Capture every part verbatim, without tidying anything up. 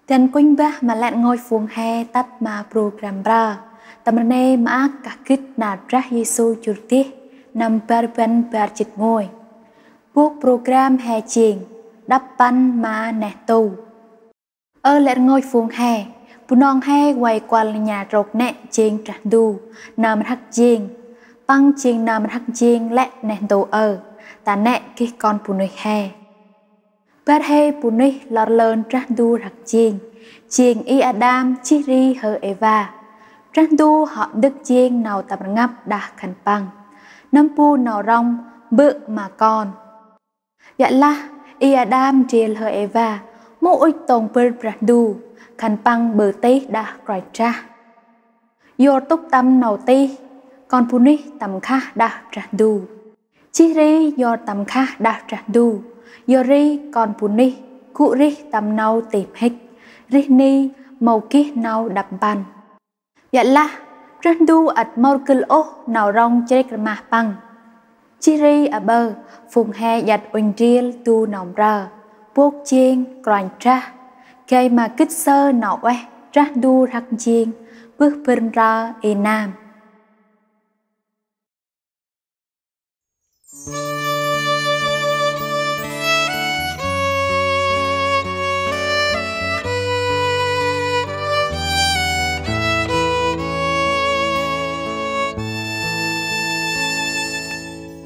Dăn kuh mbah ma lĕ rngôch phung he tât ma program mprơ. Tâm rnê maak kah gĭt nar Brah Yêsu jŭr dih, năm bar rbăn bar jât nguay. Bôk program he jêng: Đăp păn ma neh ntu. Ơ lĕ rngôch phung he, Bunong he vay kuăl nha trôk nĕ jêng Brah Ndu, nơm rhăk njêng. Păng jêng nơm rhăk njêng lĕ neh ntu ơ, ta nĕ geh kon bunuyh he. Bar hê bunuyh lor lơn Brah Ndu rhăk njêng, jêng Y-Ađam jêh ri H'Êva. Brah Ndu hŏ dâk njêng nau tâm rnglăp đah khân păng, nâm bu nau rŏng bơ̆ ma kon. Ƀiălah Y-Ađam ndrel H'Êva, mâu ŭch tông bâr Brah Ndu, khân păng ƀư tih đah Kôranh Brah. Yor tŭp tâm nau tih, kon bunuyh tâm nkhah đah Brah Ndu. Jêh ri yor tâm nkhah đah Brah Ndu, yor ri kon bunuyh gŭ rêh tâm nau tih mhĭk, rêh ni mâu geh nau đăp mpăn. Ƀiălah Brah Ndu ăt mâu rgâl ôh nau rŏng chrêk rmah păng. Jêh ri aƀaơ phung he iăt uănh ndrel du nau mprơ, bôk jêng Kôranh Brah, gay ma gĭt sơm nau ueh Brah Ndu rhăk njêng bơh bâr mprơ i nam.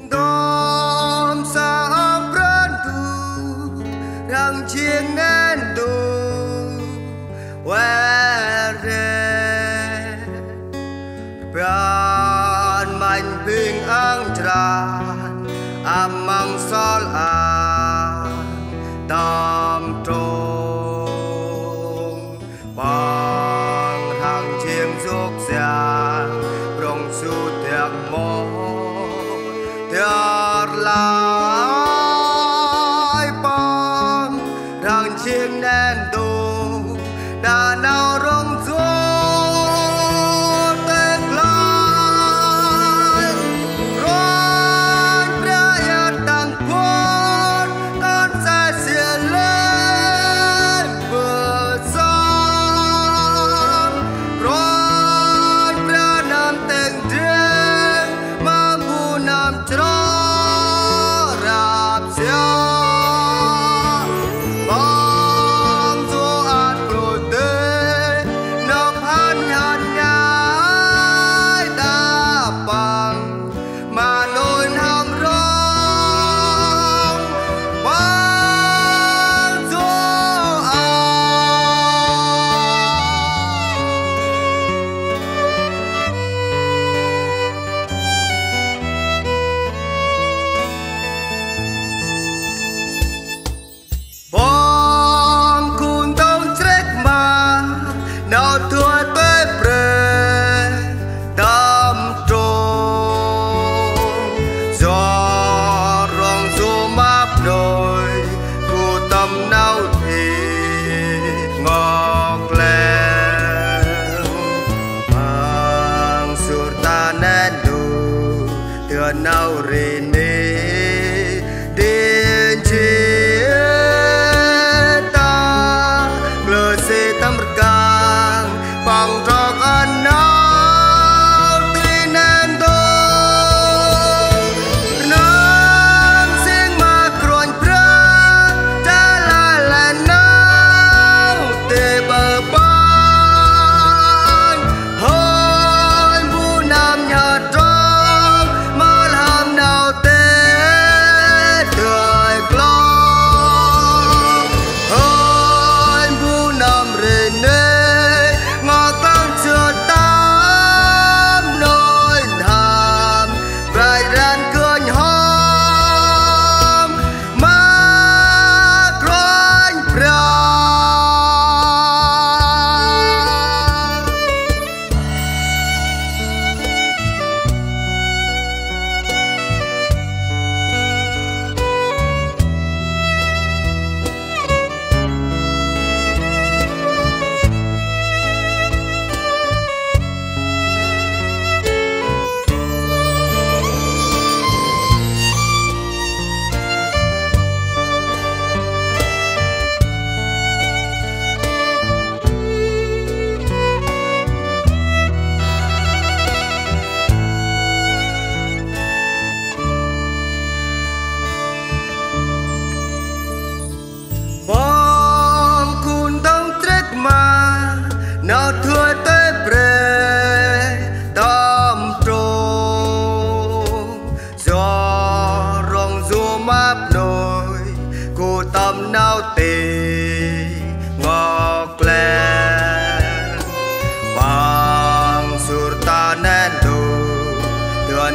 Ndôm sa Brah Ndu, răng jêng neh ntu ueh ri. Ban manh bêng ang chrat, amăng sol ang tâm trôm. Păng rhăng jêng sŭk siang, rŏng su tiang mâu, tiar lai Păng rhăng jêng neh ntu, đah nau rŏng su têk lai. Kôranh Brah iăt tăng phŭt, kon sai sia lĕ bơh sơm. Kôranh Brah nơm têng drêng, ma bu nơm chroh răp siam. Păng dôl ăt brôyh dêh, nơm hăn hăn ngai đah Păng. Ma nôi n'hâm rŏng, Păng dôl ăt. Păng khân păng chrêk ma, nau tuê tuê brê tâm trôm. Yor rŏng su mâp nôi, gŭ tâm nau thi ngok leng. Păng sŭr ta neh ntu, tơ nau ri ni, đĭ jêh ta, glơ si tâm rkăng, Păng trŏk ăn nau ti neh ntu. Rnơm sing ma Kôranh Brah, ta la lĕ nau ti bơh Păng. Hơi bu nơm nhhơt trong, ma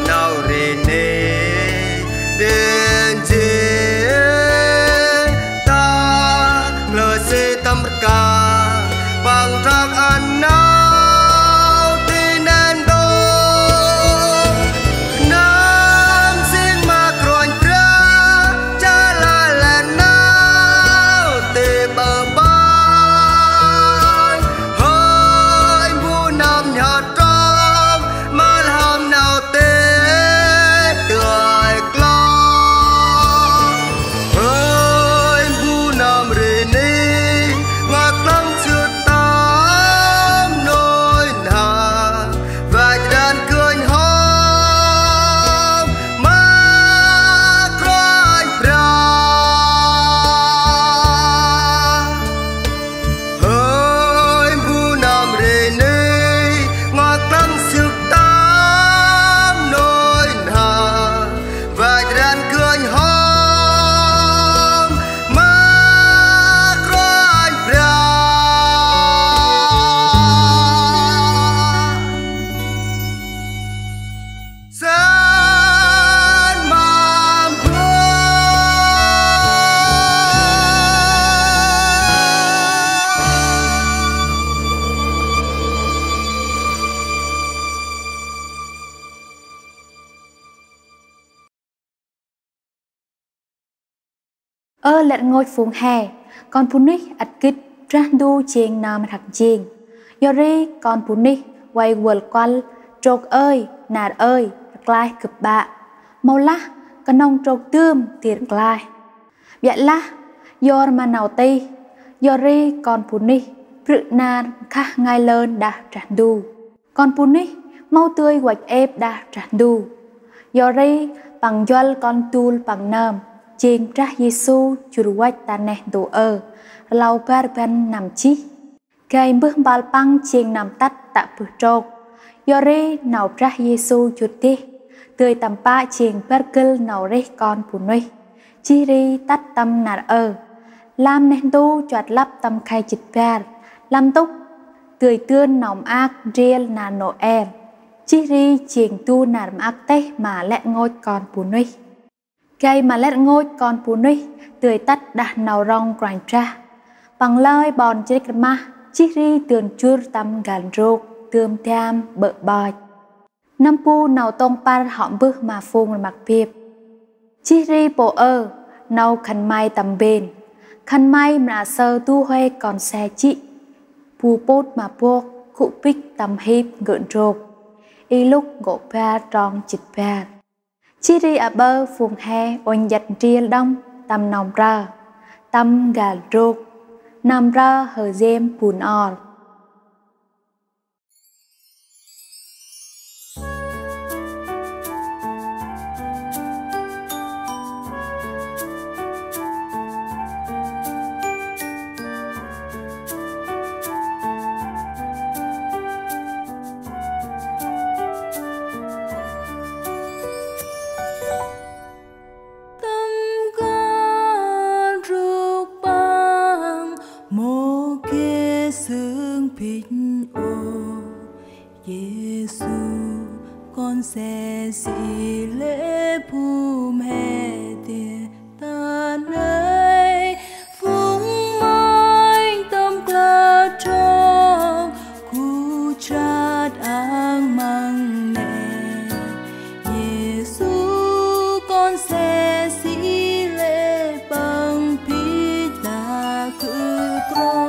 Nau ri ni, đen jêng ta, lơ si tâm rkăng, păng trăk ăn nau ti nen đô. Năm sing ma Kruanh Brah, cha la lĕ nau ti bơh ƀai. Hơi mbu năm nhhot trong, ma lhăm nau ti tơi klô. Hơi mbu năm ri ni, ngă klăng sưt tâm nôi na. Văch ran kơnh hŏm ma Kruanh Brah. Hơi mbu năm ri ni, ngă klăng sưk tâm nôi na. Văch ran kơnh hŏm ma Kruanh Brah. Sân ma bơ. Ơ lĕ rngôch phung he, kon bunuyh ăt gĭt Brah Ndu jêng Nơm rhăk njêng. Yor ri kon bunuyh vay vơl kuăl trôk ơi, nar ơi, rklaih gâp ƀă. Mâu lah knŏng trôk dơm di rklaih. Ƀiălah yor ma nau tih, yor ri kon bunuyh brư̆ nar nkhah ngai lơn đah Brah Ndu. Kon bunuyh mâu dơi văch êp đah Brah Ndu. Yor ri păng njuăl Kon dul păng nơm, jêng Brah Yêsu jŭr văch ta neh ntu ơ, rlau bar rbăn năm jêh. Gay mbơh mpơl păng jêng nơm tât tă bơh trôk. Yor ri nau Brah Yêsu jŭr deh, dơi tâm pă jêng bar gưl nau rêh kon bunuyh. Jêh ri tât tâm nar ơ. Lam neh ntu chuăt lăp tâm khay jât bar. Lăm ntŭk dơi dơn nau maak ndrel nar Nôel. Jêh ri jêng du nar maak têh ma lĕ rngôch kon bunuyh. Gay ma lĕ rngôch kon bunuyh dơi tât đah nau rŏng Kruanh Brah. Păng lơi ƀon chrêk rmah, jêh ri dơn jŭr tâm n'găl ndrôk, dơm dam, ƀơ̆ ƀơch. Nâm bu nau tông păr hŏ mbơh ma phung rmăk bêp. Jêh ri pô ơ, nau khân may tâm bên. Khân may mra sơ du huê kon se jê̆. Bu pôt ma bok, gŭ bĭch tâm hip gơ̆ ndrôk. I Luk gŏ bar trong jât bar. Jêh ri aƀaơ phung he uănh jăt ndrel đŏng tâm nau mprơ, tâm n'găl ndrôk, nau mprơ hơ jêm bu n'or. Tâm n'găl ndrôk păng mâu geh sưng bĭch ôh. Yêsu, kon se si lĕ phung he tiê ta nây, phung manh tâm klơ trong, gŭ jrat ang măng nê. Yêsu, kon se si lĕ păng bĭch ta kơ krong.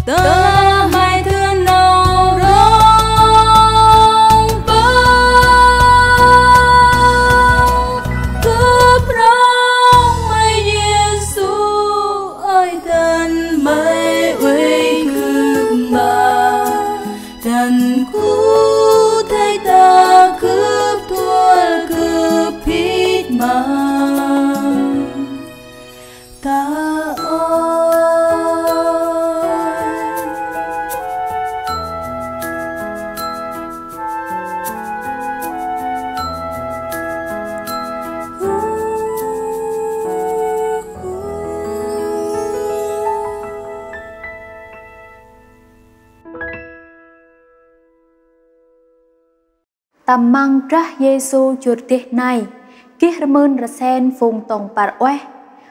Tơlah May dơi nau rŏng păng, gâp rŏng May Yêsu ơi, dăn May ueh gâp ma, dăn gŭ thei ta gâp tuăl gâp phit ma. Ta ơi. Tâm măng Brah Yêsu jŭr deh nây, geh rmưn rsen phung tông păr ueh,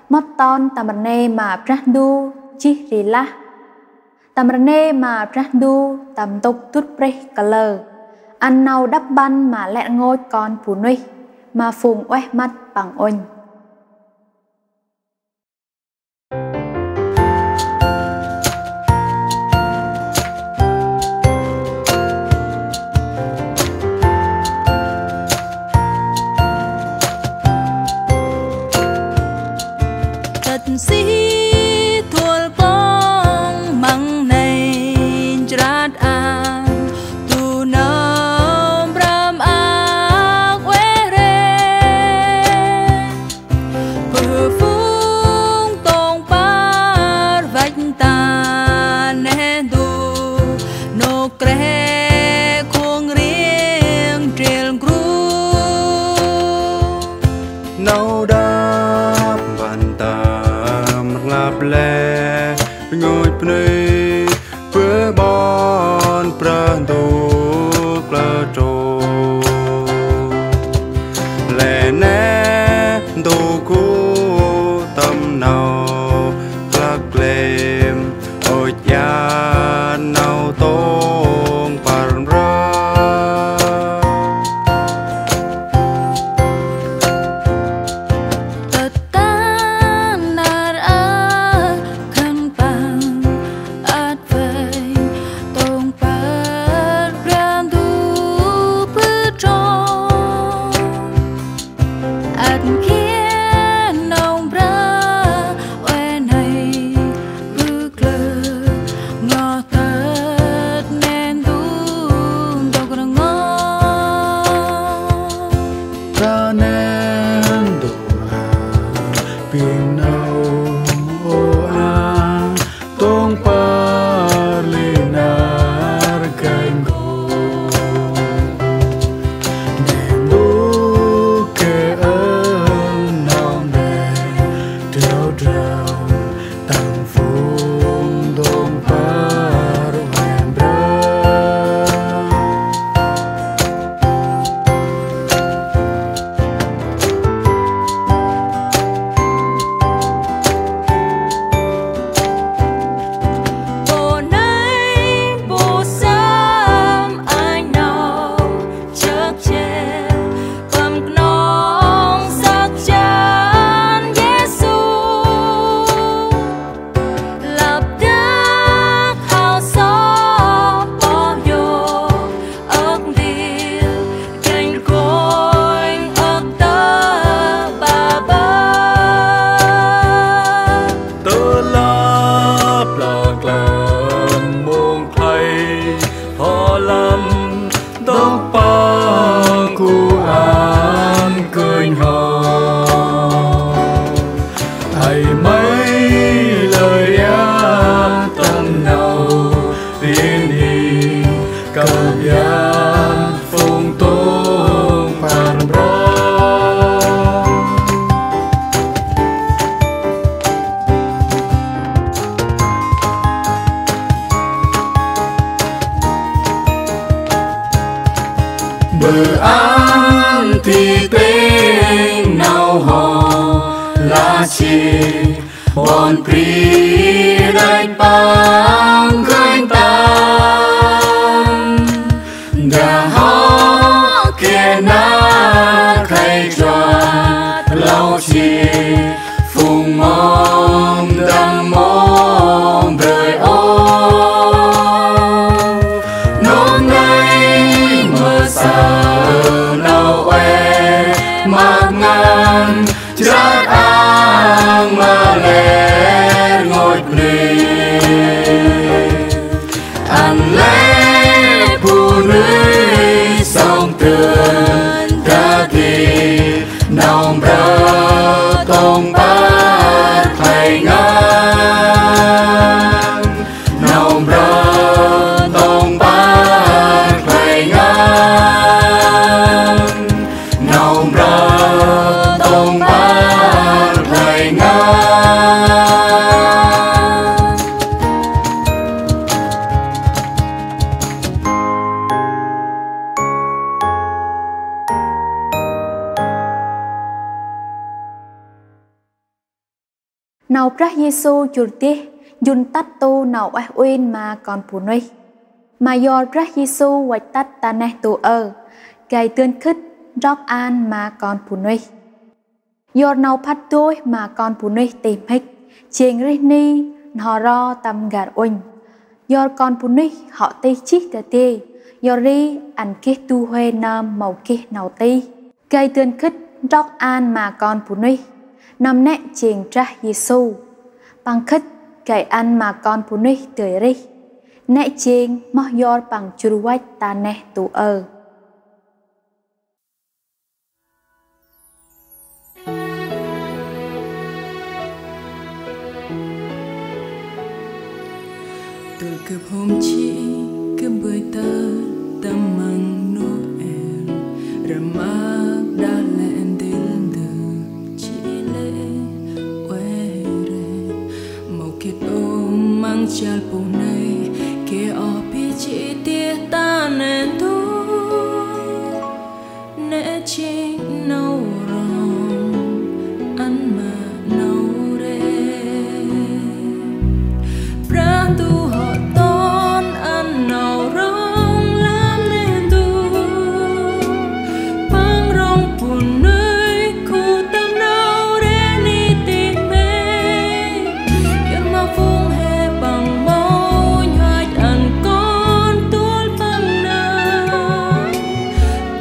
mât ton tâm rnê ma Brah Ndu jêh ri lah. Tâm rnê ma Brah Ndu tâm ntŭk dŭt prêh kalơ, ăn nau đăp mpăn ma lĕ rngôch kon bunuyh, ma phung ueh măt păng ŭnh. Tât si thuăl klŏng măng nây, jrat an tu nơm brăm ak ueh ri. Bơ phung tông păr văch ta neh ntu, nôk krê khuông riêng tril gru. Nau đăp mpăn tâm rnglăp lĕ rngôch bunuyh, bơ ƀon Brah Ndu klơ trôk. Lĕ neh ntu gŭ tâm nau klăk klem, ŭch iăt nau tông păr mra. Tât ta nar aơ khân păng ăt vay tông păr Brah Ndu bơh trong. Ăt khian nau Brah ueh nây bơh klơ, ngoh tât neh ntu ntŭk rngot. Ta neh ntu a, pin nau ơ a, tông păr lĕ nar gay ngô. Neh ntu geh ơ nau neh drao drao, tâm phung tông păr ueh mra. Pô nây pô sâm anh nau chơk che, păng knŏng săk jăn Yêsu. Lăp dak hao so pô yo, âk ntil kêng rgônh âk tơ ba bơ. Tơ lăp lăng klơm mông khlay, hŏ lăm dôk păng gŭ ăn kơnh hŏ. Ay may lơi iăt tâm nau tin i kơp iăt phung tông păr mra. Bơ ăn ti têng nau hŏ lah si, ƀon bri đăch păng kơnh tăng. Dah hŏ geh nar khay jua lau si, phung mong dăng mong brơi ôh. Ngan nau mbrơ tông păr khlay ngan, nau mbrơ tông păr khlay ngan. Nau Brah Yêsu jŭr deh njŭn tât tu nau ueh uĭn ma kon bunuyh. Ma yor Brah Yêsu văch tât ta neh ntu aơ, gay dơn khât ndrŏk an ma kon bunuyh. Yor nau phat dôih ma kon bunuyh tih mhĭk, jêng rêh ni n'ho ro tâm n'gar uănh. Yor kon bunuyh hŏ tih jêh dadê, yor ri ăn geh du huê nơm mâu geh nau tih. Gay dơn khât ndrŏk an ma kon bunuyh, nơm nĕ jêng Brah Yêsu. Păng khât gay ăn ma kon bunuyh dơi rêh. Nĕ jêng moh yor Păng jŭr văch ta neh ntu aơ. Tơ gâp hôm jê̆ gâp bơi tơ tâm măng Nôel, rmăk đah lĕ ndĭl ndơ jê̆ lĕ ueh ri. Mâu gĭt ôh măng jal buh nây, geh oh bi jê̆ deh ta neh ntu. Nĕ jêng nau rŏng ăn ma nau rêh. Brah Ndu hŏ ton ăn nau rŏng lam neh ntu. Păng rŏng bunuyh gŭ tâm nau rêh ni tih mhĭk. Yor ma phung he Păng mâu nhuach ăn kon tŭl Păng nơh.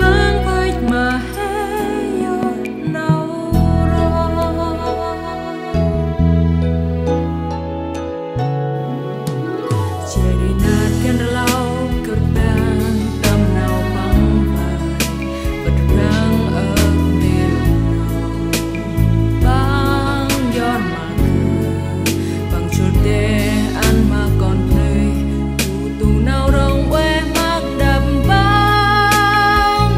Păng văch ma he yor nau rŏng. Jêh ri nar găn rlau kơt bang tâm nau Păng văch, bơ̆t răng ơ nê nau. Păng yor ma gâp, Păng jŭr deh ăn ma kon bunuyh, du nau rŏng ueh măk đăp mpăn.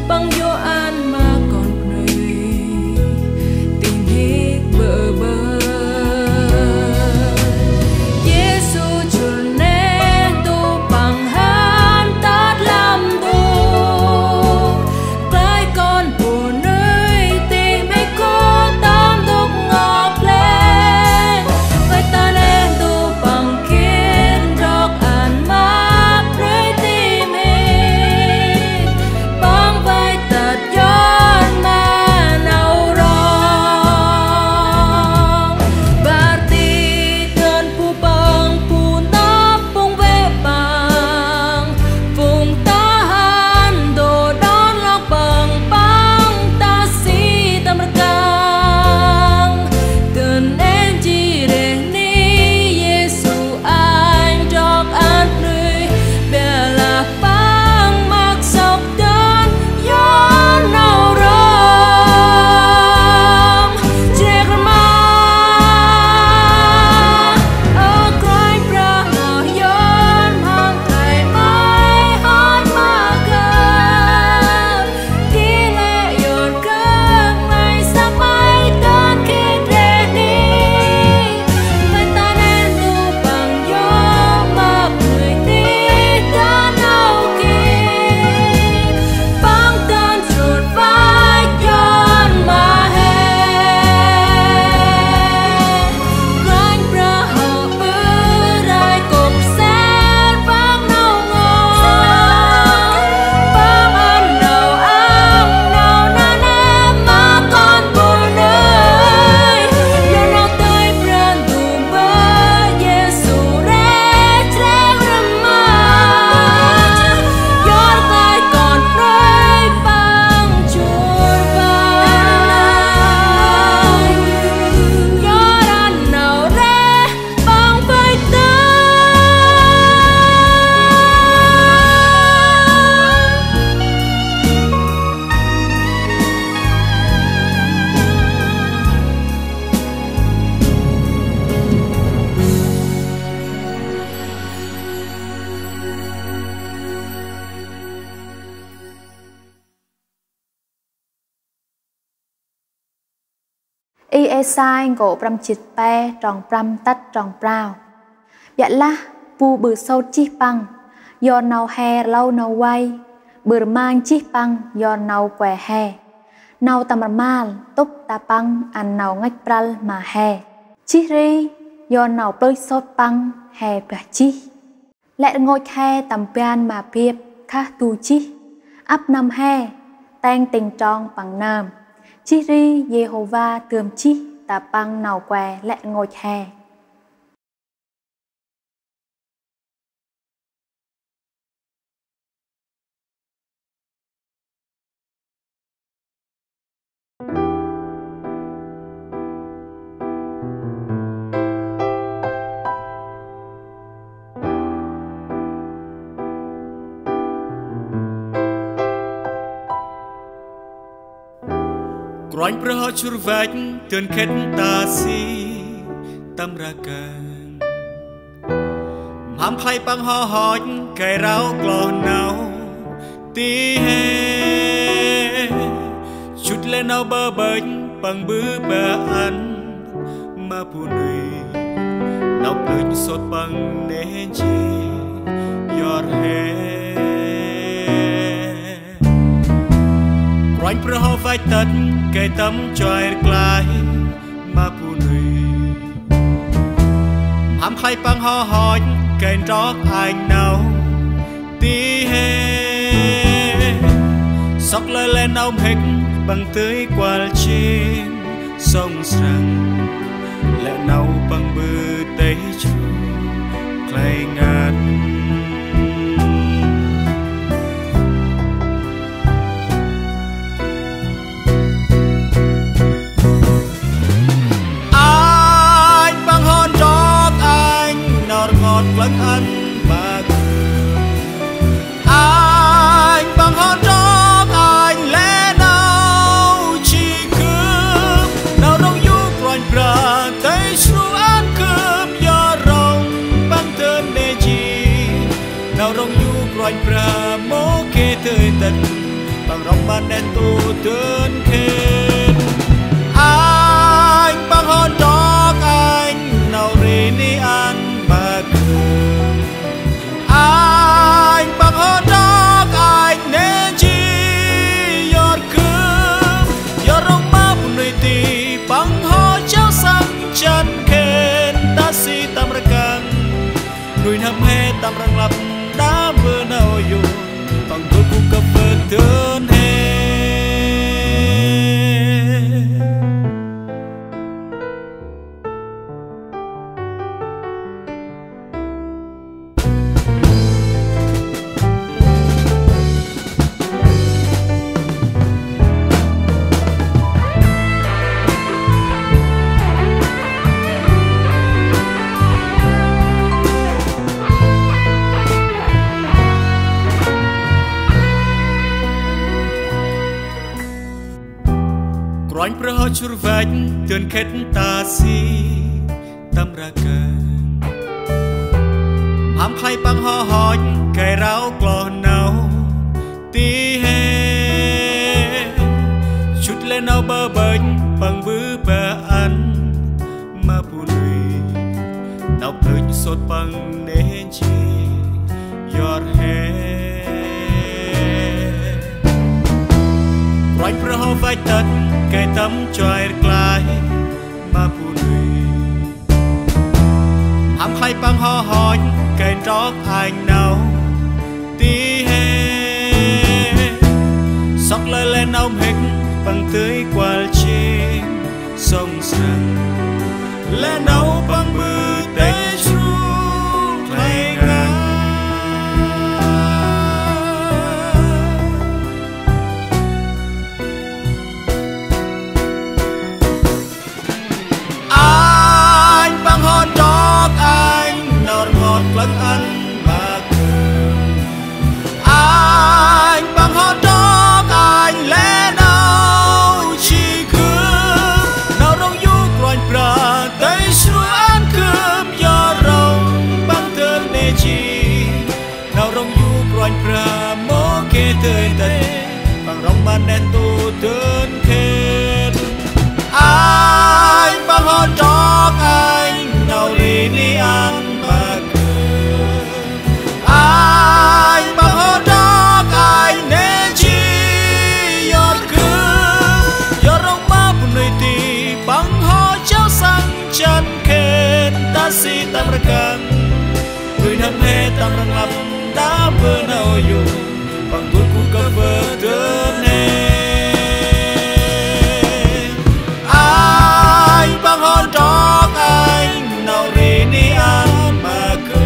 Păng yô̆ ăn ma kon bunuyh tih mhĭk bơ̆ bơ̆. Yêsu jŭr neh ntu Păng hăn tât lam du. Klei kon bunuyh tih mhĭk gŭ tâm ntŭk ngok lĕ. Văch ta neh ntu Păng geh ndrŏk ăn ma brei tih mhĭk. Păng văch tât yor ma nau rŏng. Y-Êsai nkô̆ prăm jât pe, trong prăm tât trong prao. Ƀiălah bu ƀư sôt jêh păng, yor nau he rlau nau vay, ƀư rmang jêh păng yor nau kue he, nau tâm rmal tŭp ta păng ăn nau ngăch prăl ma he. Jêh ri yor nau plơch sôt păng he bah jêh. Lĕ rngôch he tâm ban ma biăp khah du jêh. Ăp năm he teng tĭng trong păng nơm. Jêh ri Yêhôva dơm jêh ta păng nau kue lĕ rngôch he. Kôranh Brah hŏ jŭr văch dơn khĭt ta si tâm rkăng. Mham khlay păng hŏ hŏch gay rao kloh nau ti he. Jŭt lĕ nau ƀơ ƀơch păng ƀư ba ăn ma bu nui. Nau plơch sôt păng neh nti yor he. Kôranh Brah hŏ văch tât gay tâm chuai rklaih ma bu nui. Mham khlay păng hŏ hŏch gay ntrok anh nau ti he. Sŏk lơi lĕ nau mhĭk păng dơi kuăl jêng sŏng srăng. Lĕ nau păng ƀư têh jru khlay ngăn. Anh păng hŏ ntrok anh nau rngot plơ̆ng ăn ma gâp. Anh păng hŏ ntrok anh lĕ nau ji gâp. Nau rŏng yôk Kôranh Brah têh jru ăn gâp yor rŏng păng dơn neh nti. Nau rŏng yôk Kôranh Brah mâu geh dơi tât păng rŏng ma neh ntu dơn khĭt. Anh păng hŏ ntrok anh nau ri ni ăn ma gâp. Anh păng hŏ ntrok anh neh nti yor gâp. Yor rŏng ma bu nui ti păng hŏ jao săng jan khĭt ta si tâm rkăng. Nuih n'hâm he tâm rnglăp đă bơh nau yôk păng bơh gŭ kơp bơh dơn he. Kôranh Brah hŏ jŭr văch dơn khĭt ta si tâm rkăng. Mham khlay păng hŏ hŏch gay rao kloh nau ti he. Jŭt lĕ nau ƀơ ƀơch păng ƀư ba ăn ma bu nui. Nau plơch sôt păng neh nti yor he. Kôranh Brah hŏ văch tât gay tâm chuai rklaih ma bu nui. Mham khlay păng hŏ hŏch gay ntrok anh nau ti he. Sŏk lơi lĕ nau mhĭk păng dơi kuăl jêng sŏng srăng. Lĕ nau păng ƀư têh jru khlay ngăn. Anh păng hŏ ntrok anh nau rngot plơ̆ng ăn ma gâp. Anh păng hŏ ntrok anh lĕ nau ji gâp. Nau rŏng yôk Kôranh Brah têh jru si tâm rkăng, nuih n'hâm he tâm rnglăp, ta bơh nau yô̆, Păng dôl gŭ kơp dơn he. Anh Păng hŏ trŏ, anh nau ri ni ăn ma gơ̆.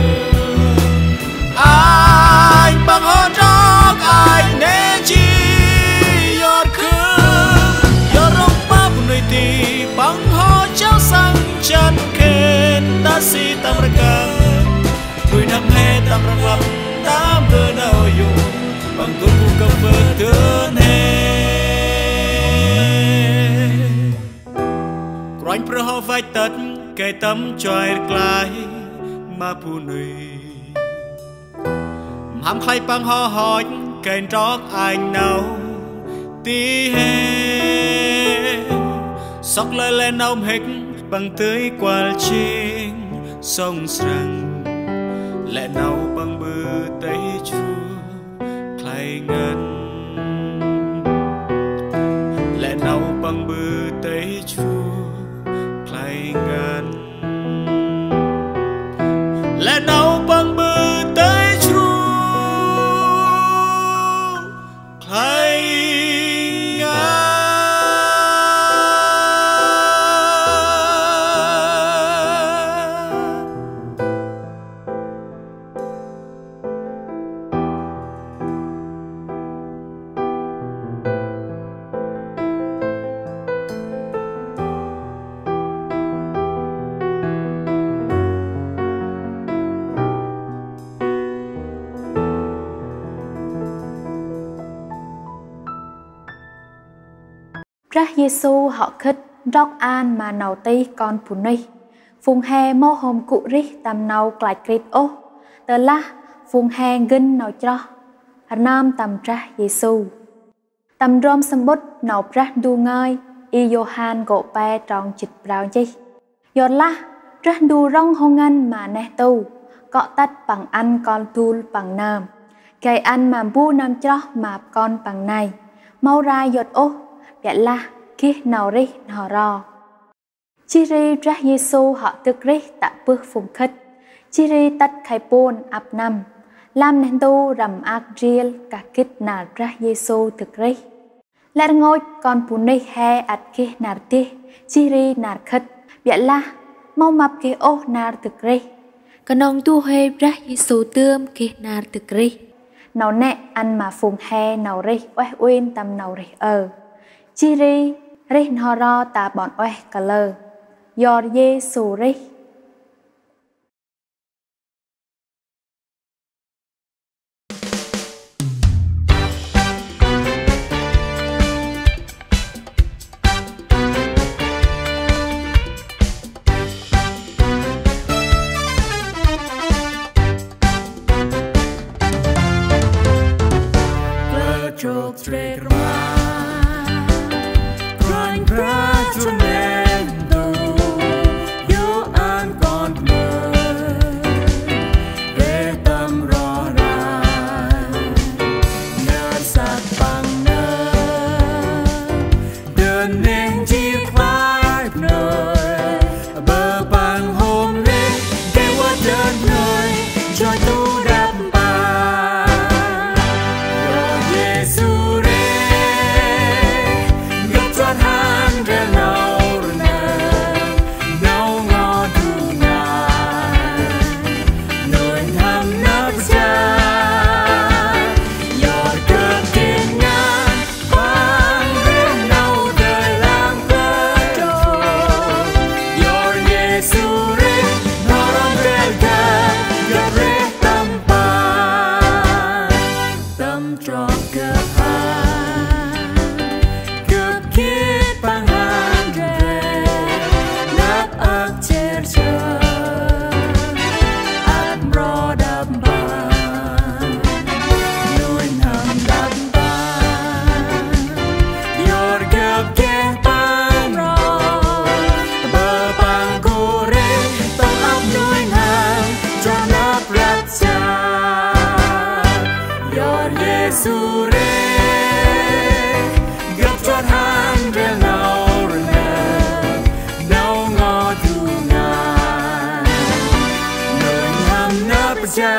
Anh Păng hŏ trŏ, anh nê ji yor khư, yor rŏng ma bunuyh ti, Păng hŏ jao săng jan khen ta si tâm rkăng. Nuih n'hâm he tâm rnglăp, ta bơh nau yô̆, Păng dôl gŭ kơp dơn he. Kôranh Brah hŏ văch tât gay tâm chuai rklaih ma bunuyh. Mhâm khlay Păng hŏ hŏch gay ntrok anh nau ti he. Sŏk lơi lĕ nau mhĭk Păng dơi kuăl jêng sŏng srăng, lĕ nau Păng ƀư têh jru khlay ngăn, lĕ nau Păng ƀư têh jru khlay ngăn, lĕ nau Păng ƀư têh jru khlay ngăn. Brah Yêsu hŏ khât ntrok an ma nau tih kon bunuyh. Phung he mâu hôm gŭ rêh tâm nau klach krit ôh, tơlah phung he gân nau chroh rnơm tâm Brah Yêsu. Tâm ndrom samƀŭt Nau Brah Ndu Ngơi, Y Yôhan kô̆ pe trong jât prao nchih. Yor lah Brah Ndu rŏng hô ngăn ma neh ntu, kŏ tât Păng ăn Kôranh dul Păng nơm, gay ăn ma mbu nơm chroh ma kon Păng nây, mâu rai yot ôh, ƀiălah geh nau rêh n'ho ro. Jêh ri Brah Yêsu hŏ dâk rêh tă bơh phung khât, jêh ri tât khay puôn ăp năm, lam neh ntu răm maak ndrel kah gĭt nar Brah Yêsu dâk rêh. Lĕ rngôch kon bunuyh he ăt geh nar deh, jêh ri nar khât, ƀiălah mâu mâp geh ôh nar dâk rêh. Knŏng du huê Brah Yêsu dơm geh nar dâk rêh. Nau nĕ ăn ma phung he nau rêh ueh uĭn tâm nau rêh aơ, jêh ri rêh n'ho ro ta ƀon ueh kalơ, yor Yêsu rêh. Klơ chok trek rma, Kôranh Brah Yêsu neh ntu, yô̆ ăn kon bunuyh rêh tâm roh rai, nhar săk Păng nơm. Dơn neh jêr klaih bunuyh, bơh Păng hôm rêh, gay văt dơn bunuyh, joi du đăp mpăn. Yor Yêsu rêh, gâp chuăt hăn ndrel nau rnơm, nau ngo du ngăn, nuih n'hâm năp jăk, yor gâp geh ngăn, Păng rêh nau dơi lăng kơ trôk. Yor Yêsu rêh, n'ho rŏng ndrel gâp, gâp rêh tâm Păng, tâm trôk gâp hăn. Gâp geh Păng hăn ndrel, năp âk cher cher, ăt mro đăp mpăn, nuih n'hâm đăp mpăn. Yor gâp geh Păng ro, bơh Păng gŭ rêh tâm ăp nuih n'hâm, jan năp răp jăk. Yor Yêsu rêh, gâp chuăt hăn ndrel nau rnơm, nau ngo du ngăn. Yor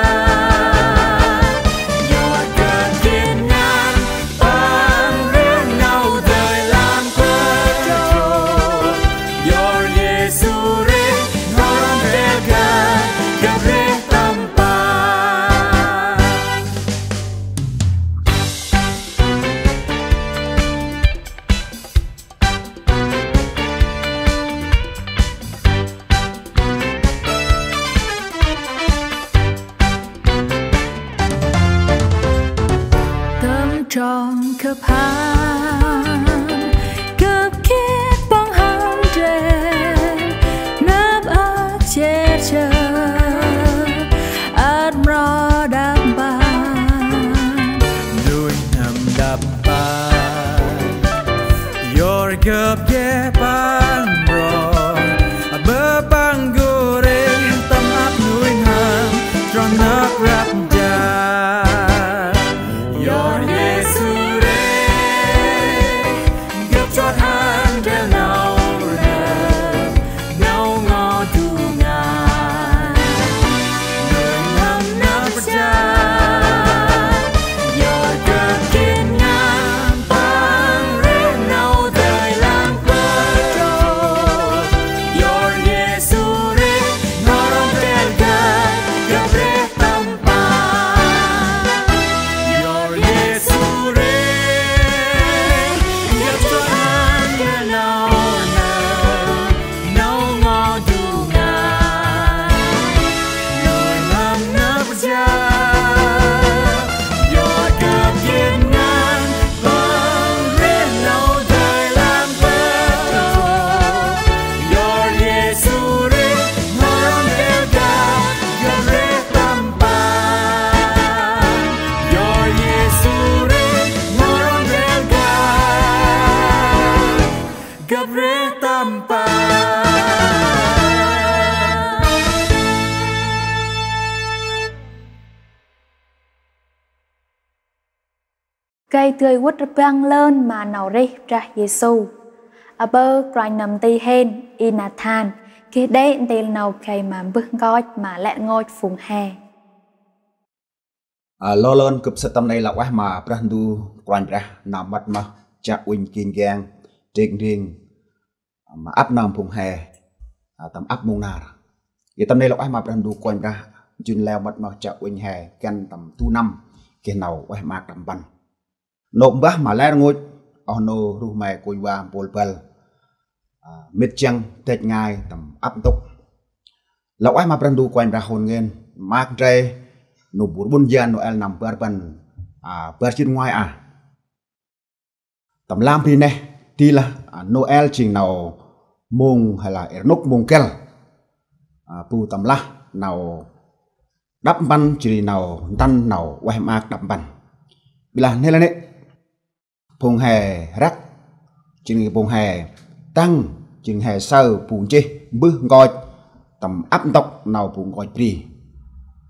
gâp geh ngăn păng reh nau dơi lam pơ trô. Yor Yêsu reh, n'ho rom del gâp, gâp reh tâm păng. Tâm trong gâp hăn, gâp geh păng hăn dren, năp âk cher cher, ăt mro đăp mpăn. Nuih n'hâm đăp mpăn. Yor gâp geh păng mro, bơh păng gŭ rêh tâm ăp nuih n'hâm, trong năp răp jă. Yor Yêsu rêh, gâp chot hăn ndrel nau rnơm, nau ngo du ngai. Nuih n'hâm năp jă, yor gâp geh ngăn păng reh nau dơi lam pơ trô. Yor Yêsu rêh, n'ho rom del gâp, gâp reh tâm păng. Yor Yêsu rêh, gâp chot hăn ndrel nau rnơm, nau ngo du ngai. Nuih n'hâm năp jă, yor gâp geh ngăn păng reh nau dơi lam pơ trô. Yor Yêsu rêh, n'ho rom del gâp, gâp reh tâm păng. Yor Yêsu rêh, n'ho rom del gâp, gâp reh tâm păng. Gay dơi vât rbăng lơn ma nau rêh Brah Yêsu. Aƀaơ kôranh nơm nti hên, i Nathan, geh đê̆ ntil nau gay ma mbơh nkoch ma lĕ rngôch phung he. A, lơn lơn gâp sât tâm nây lah ueh ma Brah Ndu Kôranh Brah nơm mât ma Chiă Uănh Kin Gang, Trêk Ndring, ma ăp nơm phung he, a, tâm ăp mông nar. Gay tâm nây lah ueh ma Brah Ndu Kôranh Brah, jŭn leo mât ma Chiă Uănh he, găn tâm du năm, geh nau ueh maak đăp mpăn. Nôk mbah ma lĕ rngôch, oh nô ruh me kônh va mpôl băl, a, mĭt jiăng dăch ngai tâm ăp ntŭk. Lah ueh ma Brah Ndu Kôranh Brah hôn ngên, maak ndray, nô bu rbŭn yan Nôel năm bar rbăn, a, bar jât nguay a. Tâm lam bri neh, di lah, a, Nôel jêng nau mông hay là rnôk mông găl. A, bu tâm lah nau đăp mpăn jêh ri nau ntăn nau ueh maak đăp mpăn. Bi lah nê lah nê, phung he răk, jêng phung he tăng, jêng he saơ bu nchih mbơh nkoch tâm ăp ntŭk nau bu nkoch bri.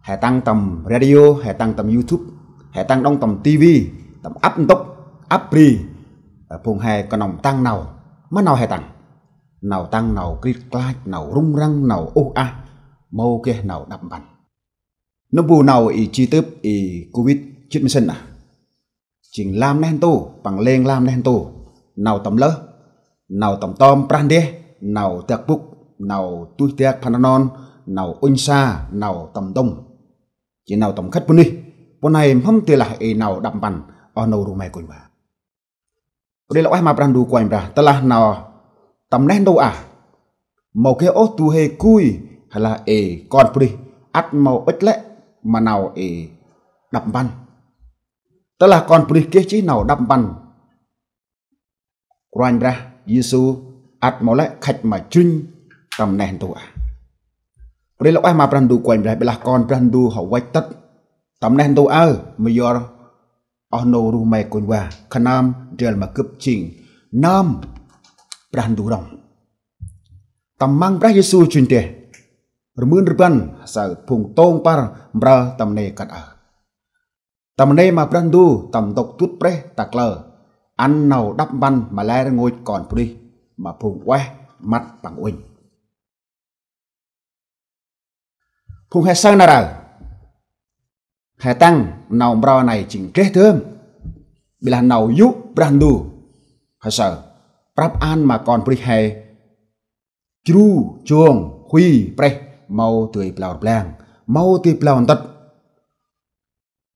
He tăng tâm radio, he tăng tâm YouTube, he tăng đŏng tâm ti vi, tâm ăp ntŭk, ăp bri, ơ, phung he knŏng tăng nau. Ma nau he tăng? Nau tăng nau krit klach, nau rŭng răng, nau uh ah, mâu geh nau đăp mpăn. Nâm bu nau i ji tưp i Covid jê̆t ma sĭn ah. Jêng lam neh ntu, păng lêng lam neh ntu. Nau tâm lơh, nau tâm tơm prah ndeh, nau dak bŭk, nau tuih dak phăn rnon, nau ŭnh sa, nau tâm ntŭm. Jêng nau tâm khât bunuyh. Pô nây mhâm dơi lah i nau đăp mpăn, oh nô ruh me kônh va. Pô ri lah ueh ma Brah Ndu Kôranh Brah, tơlah nau tâm neh ntu ah. Mâu geh ôh du huê gui, hay là i kon bunuyh, ăt mâu ŭch lĕ ma nau i đăp mpăn. Tơlah kon bunuyh geh jêh nau đăp mpăn, Kôranh Brah Yêsu ăt mâu lĕ khât ma jŭr tâm neh ntu ah. Pô ri lah ueh ma Brah Ndu Kôranh Brah, bi lah kon Brah Ndu hŏ văch tât tâm neh ntu aơ, ma yor oh nô ruh me kônh va, khân nơm ndrel ma gâp jêng nơm Brah Ndu rŏng. Tâm măng Brah Yêsu jŭr deh, rmưn rbăn, saơ phung tông păr mprơ tâm nê kơt aơ. Tâm nê ma Brah Ndu, tâm ntŭk dŭt prêh ta klơ, ăn nau đăp mpăn ma lĕ rngôch kon bunuyh, ma phung ueh măt păng uănh. Phung he saơ nar aơ. he tăng nau mprơ nây jêng geh dơm. Bi lah nau yô̆ Brah Ndu he saơ prăp ăn ma kon bunuyh he jru jong huy prêh mâu dơi blao rblang, mâu dơi blao ntŭt.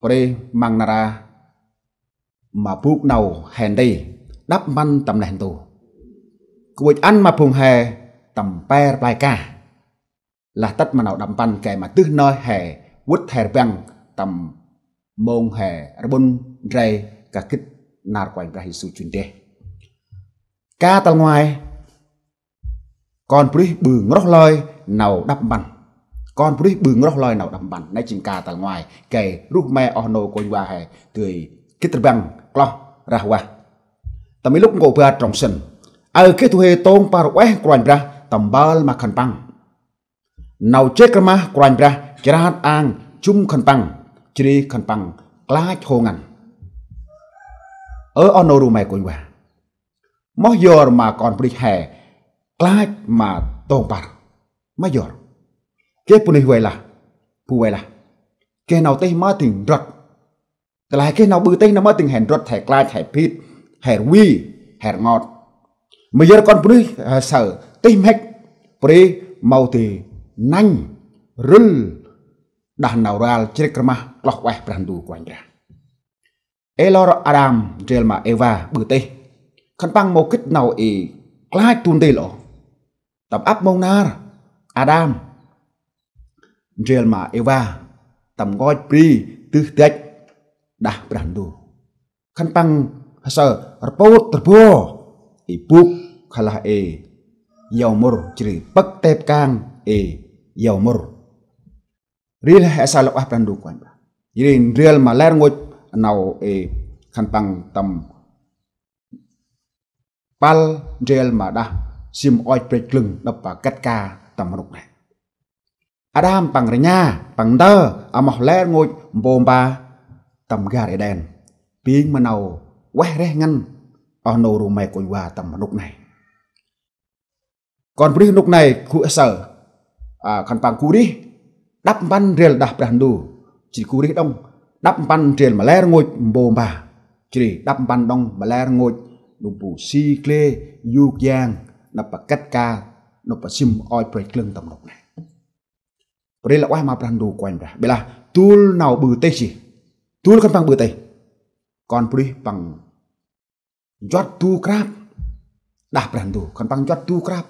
Prêh măng nar aơ ma bôk nau he nti đăp mpăn tâm neh ntu. Kƀŭch ăn ma phung he tâm pe rplay ka. Lah tât ma nau đăp mpăn gay ma dơi nơh he vât he rbăng tâm mông he rƀŭn ndray kah gĭt nar Kôranh Brah Yêsu jŭr deh. Ka tal ngoai, kon bunuyh ƀư n'groh lơi nau đăp mpăn. Kon bunuyh ƀư n'groh lơi nau đăp mpăn. Nây jêng ka tal ngoai gay ruh me oh nô kônh wa he dơi gĭt rbăng kloh rah vah. Tâm i Luk nkô̆ bar trong sĭn: Aơ geh du huê tông păr ueh Kôranh Brah tâm mpơl ma khân păng. Nau jêk rmah Kôranh Brah chrat ang jŭm khân păng, jêh ri khân păng klach hô ngăn. Ơ oh nô ru me kônh wa, moh yor ma kon bunuyh he klach ma tông păr? Moh yor? Geh bunuyh vay lah, bu vay lah, geh nau tih mơ dâng ndrăt. Tơlah geh nau ƀư tih nơh mơ dâng he ndrăt, he klach, he phit, he rvê, he rngot. Moh yor kon bunuyh he saơ tih mhĭk, prêh mâu dơi nănh rŭl đah nau ral jrêk rmah kloh ueh Brah Ndu Kôranh Brah. Ê lor Ađam ndrel ma Êva ƀư tih, khân păng mâu gĭt nau i klach du ntil ôh. Tâm ăp mông nar, Ađam ndrel ma Êva tâm nkoch bri dơi dăch đah Brah Ndu. Khân păng he saơ rpôt rbo i bôk, kah lah i yau mŭr, jêh ri pâk tep kang i yau mŭr. Ri lah he saơ lŏ ueh Brah Ndu Kôranh Brah. Jêh ri ndrel ma lĕ rngôch nau i khân păng tâm păl ndrel ma đah sĭm ôch brêch glưng nđâp pa kĕt ka tâm rnôk nây. Ađam păng rnha, păng ndơ amoh lĕ rngôch mpô mpa tâm gar Êđen, bêng ma nau ueh reh ngăn oh nô ru me kônh wa tâm rnôk nây. Kon bunuyh rnôk nây gŭ saơ, a, khân păng gŭ rêh đăp mpăn ndrel đah Brah Ndu. Jêh ri gŭ rêh đŏng đăp mpăn ndrel ma lĕ rngôch mpô mpa. Jêh ri đăp mpăn đŏng ma lĕ rngôch nôk bu si gle yôk yang, nđâp pa kĕt ka, nđâp pa sĭm ôch brêch glưng tâm rnôk nây. Prêh lŏ ueh ma Brah Ndu Kôranh Brah. Bi lah dôl nau ƀư tih jêh, dôl khân păng ƀư tih, kon bunuyh păng nchuăt du krap đah Brah Ndu, khân păng nchuăt du krap.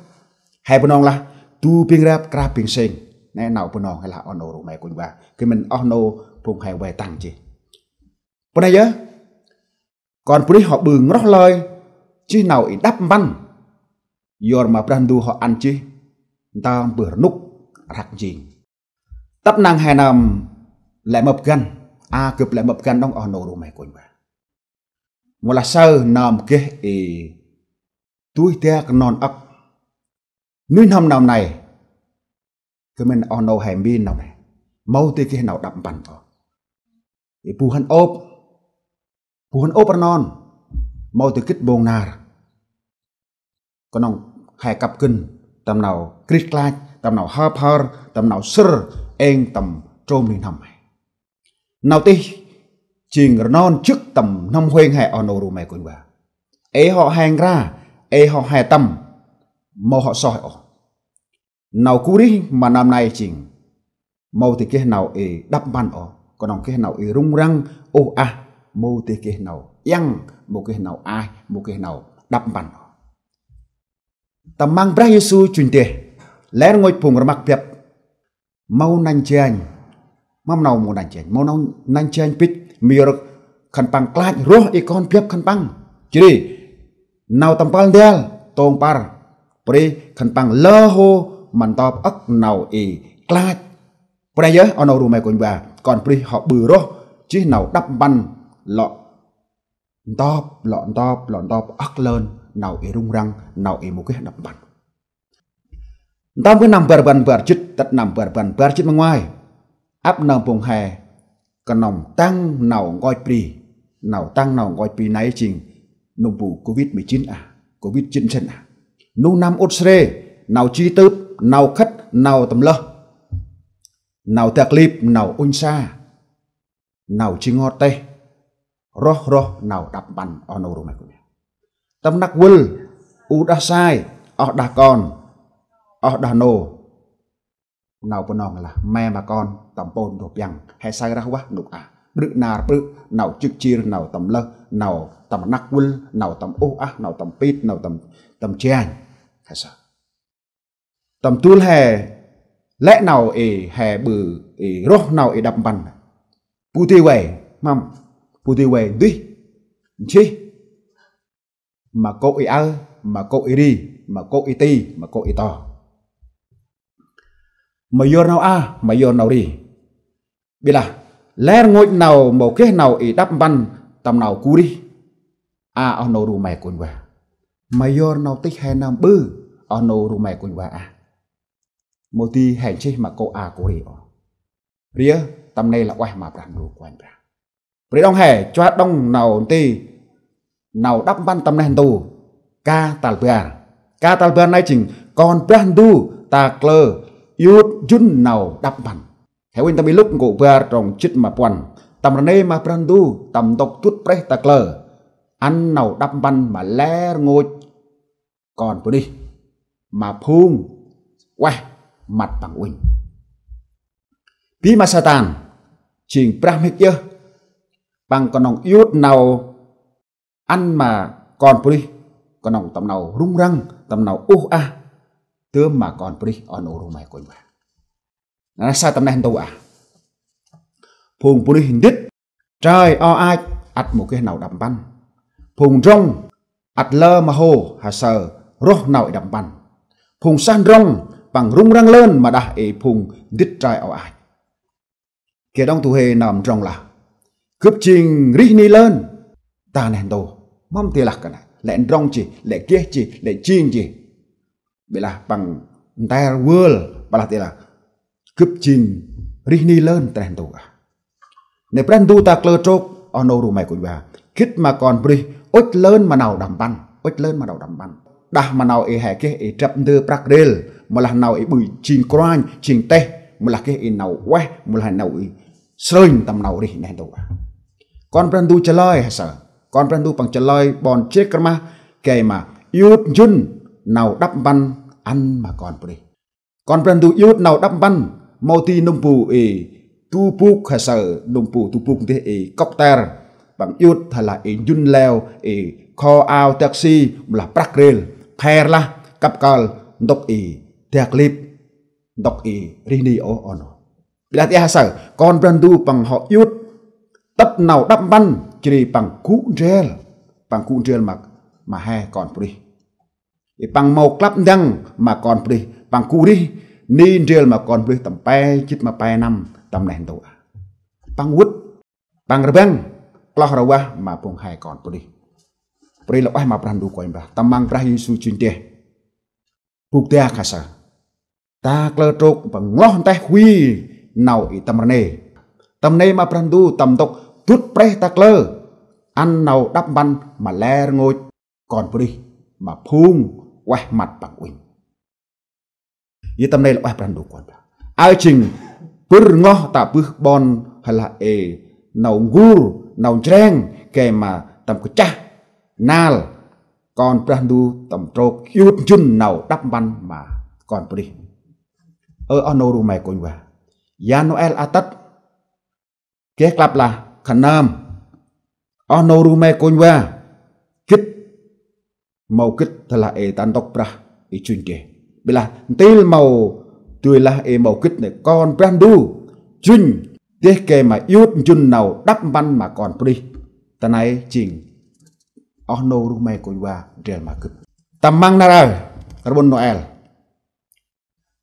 He Bunong lah: Du bêng rap, krap bêng sêng. Nê nau Bunong he lah oh nô ru me kônh wa, gay mĭn oh nô phung he vay tăng jêh. Pô nây yơh, kon bunuyh hŏ ƀư n'groh lơi jêh nau i đăp mpăn yor ma Brah Ndu hŏ ăn jêh ntơm bơh rnôk rhăk njêng. Tât năng he nơm lĕ mâp găn, a, gâp lĕ mâp găn đŏng oh nô ru me kônh wa. Mâu lah saơ nơm geh i dôih dak rnon âk. Nuih n'hâm nơm nây, gay mĭn oh nô he mbên nơm nây, mâu dơi geh nau đăp mpăn ôh. I bu hăn ôp, bu hăn ôp rnon, mâu dơi gĭt mpông nar. Knŏng he kăp gân tâm nau krêt klach, tâm nau hơp hơr, tâm nau sĭr êng tâm trôm nuih n'hâm he. Nau tih jêng rnon jŏk tâm n'hâm huêng he oh nô ru me kônh wa. Ê hŏ he nkra, ê hŏ he tâm, mâu hŏ soh ôh. Nau gŭ rêh ma nơm nây jêng mâu dơi geh nau i đăp mpăn ôh, knŏng geh nau i rŭng răng, ôh ah, mâu dơi geh nau iăng, mâu geh nau aih, mâu geh nau đăp mpăn ôh. Tâm măng Brah Yêsu jŭr deh, lĕ rngôch phung rmăk biăp mâu nănh janh. Mâm nau mâu nănh janh? Mâu nau nănh janh bêch, mi yor khân păng klach roh i kon biăp khân păng. Jêh ri nau tâm pâl ndel tông păr, prêh khân păng lơ hô ma ntop âk nau i klach. Prêh yơh oh nô ru me kônh wa, kon bunuyh hŏ ƀư roh jêh nau đăp mpăn lŏ ntop, lŏ ntop, lŏ ntop âk lơn nau i rŭng răng, nau i mâu geh đăp mpăn. Ntơm geh năm bar rbăn bar jât tât năm bar rbăn bar jât ma ngoai, ăp nơm phung he knŏng tăng nau nkoch bri. Nau tăng nau nkoch bri nây jêng nôk bu Covid mười chín a, Covid chín sĭn a. Nôk năm ŭt srê, nau ji tưp, nau khât, nau tâm lơh, nau dak lip, nau ŭnh sa. nau ji ngot têh, roh roh nau đăp mpăn oh nô ruh may kuñ. Tâm rnăk vâl, u đah sai, oh đah kon, oh đah nô, nau Bunong lah me ma kon tâm pôn dôh piăng, he saơ rah vah nôk ah. Ƀrư̆ nar ƀrư̆, nau jŏk jêr, nau tâm lơh, nau tâm rnăk vâl, nau tâm uh ah, nau tâm pit, nau tâm, tâm janh. He saơ. Tâm dôl he, lĕ nau i he ƀư i roh nau i đăp mpăn. Bu di vay, mâm, bu di vay dih, nchih, ma kô̆ i aơ, ma kô̆ i ri, ma kô̆ i ti, ma kô̆ i to. Ma yor nau a, ma yor nau ri. Bi lah, lĕ rngôch nau mâu geh nau i đăp mpăn tâm nau gŭ rêh. A oh nô ruh may kuñ va. Ma yor nau tih he nơm ƀư, oh nô ruh may kuñ va ah. Mâu di he nchih ma kô̆ a kô̆ ri ôh. Ri ơ, tâm nê lah ueh ma Brah Ndu Kôranh Brah. Pri đŏng he, chuat đŏng nau nti, nau đăp mpăn tâm neh ntu, ka tal bar. Ka tal bar nây jêng kon Brah Ndu ta klơ iut njŭn nau đăp mpăn. He uănh tâm i Luk nkô̆ bar trong jât ma puăn. Tâm rnê ma Brah Ndu, tâm ntŭk dŭt prêh ta klơ. Ăn nau đăp mpăn ma lĕ rngôch kon bunuyh, ma phung ueh măt păng uănh. Bi ma Satan, jêng brah mhĭk yơh, păng knŏng iut nau ăn ma kon bunuyh, knŏng tâm nau rŭng răng, tâm nau uh ah, dơm ma kon bunuyh oh nô ruh may kuñ va. Nây saơ tâm neh ntu ah. Phung bunuyh ndĭt trơi o ach, ăt mâu geh nau đăp mpăn. Phung ndrŏng ăt lơ ma hô, he saơ roh nau i đăp mpăn. Phung sah ndrŏng păng rŭng răng lơn ma đah i phung ndĭt trơi o ach. Geh đŏng du huê nơm ndrŏng lah: Gâp jêng rêh ni lơn ta neh ntu. Mâm di lah kơt nây, lĕ ndrŏng jêh, lĕ geh jêh, lĕ jêng jêh. Bi lah păng nter vơl, bi lah di lah: Gâp jêng rêh ni lơn ta neh ntu ah. Nê Brah Ndu ta klơ trôk oh nô ruh may kuñ va, gĭt ma kon bunuyh ŭch lơn ma nau đăp mpăn, ŭch lơn ma nau đăp mpăn. Đah ma nau i he geh i drăp ndơ prăk rêl, mâu lah nau i ƀư jêng kruanh, jêng têh, mâu lah geh i nau ueh, mâu lah nau i srơnh tâm nau rêh neh ntu ah. Kon Brah Ndu chalơi he saơ. Kon Brah Ndu păng chalơi ƀon chrêk rmah gay ma iut njŭn nau đăp mpăn ăn ma kon bunuyh. Kon Brah Ndu iut nau đăp mpăn, mâu di nâm bu i du bôk he saơ, nâm bu du bôk ndeh i kŏk ter. Păng iut he lah i njŭn leo, i kho ao dak si, mâu lah prăk rêl, pher lah, kăp kơl, ntŭk i dak lip, ntŭk i rêh ni ôh oh nô. Bi lah di he saơ, kon Brah Ndu păng hŏ iut tât nau đăp mpăn, jêh ri păng gŭ ndrel, păng gŭ ndrel ma, ma he kon bunuyh. I păng mâu klăp ndăng ma kon bunuyh, păng gŭ rêh ni ndrel ma kon bunuyh tâm pe jât ma pe năm tâm neh ntu ah. Păng vât, păng rbăng, kloh rvah ma phung he kon bunuyh. Pri lah ueh ma Brah Ndu Kôranh Brah, tâm măng Brah Yêsu jŭr deh. Bôk dak he saơ. Ta klơ trôk păng ngloh nteh huy nau i tâm rnê. Tâm rnê ma Brah Ndu tâm ntŭk dŭt prêh ta klơ. Ăn nau đăp mpăn ma lĕ rngôch kon bunuyh, ma phung ueh măt păng uănh. Yơ tâm nê lah ueh Brah Ndu Kôranh Brah. Aơ jêng bâr ngoh tă bơh ƀon he lah ê nau n'gur, nau njreng, gay ma tâm kchah nal kon Brah Ndu tâm trôk iut njŭn nau đăp mpăn ma kon bunuyh. Ơ oh nô ruh may kuñ va, ya Nôel a tât, geh klăp lah khân nơm. Oh nô ruh may kuñ va, gĭt mâu gĭt tơ lah ê ta ntŭk Brah i jŭr deh. Bi lah ntil mâu dơi lah ê mâu gĭt nê kon Brah Ndu jŭr deh gay ma iut njŭn nau đăp mpăn ma kon bunuyh. Ta nây jêng oh nô ruh may kuñ va ndrel ma gâp. Tâm măng nar aơ, rƀŭn Nôel.